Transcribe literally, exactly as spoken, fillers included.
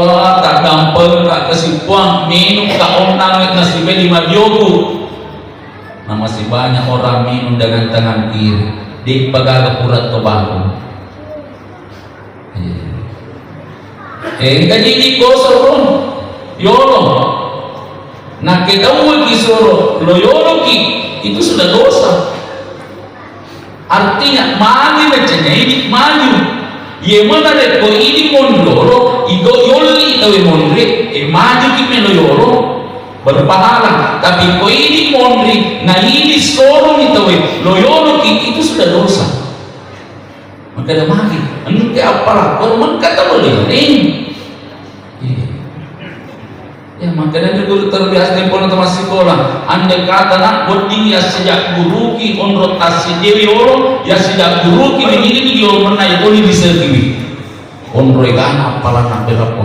Taddampengka kasi puang, minumka onnang nasibeli madioku. Na masih banyak orang minum dengan tangan kiri, de pagaga pura to bangun. Eh, engka jiji kosong, yolo. Nakke tauwe ki soro lo yolo ki, itu sudah dosa. Artinya magi macanya ini maju. Ye mana rekko ini monrolo, igo yolli tawe monre, e maju ki melo yolo, berpahala. Tapi ko ini monri, na ini soro mi tawe lo yolo ki, itu sudah dosa. Maka ada magi, engke apala, baru mengkata boleh ring. Iya. Ya, makanya guru terbiasa tempona teman sekolah. Andai kata nak wedding ya sejak guruki onro tassi dewi olo, ya sejak guruki begini ni yo menna ya toni bisa kiwi. Onro egana apala nak berapa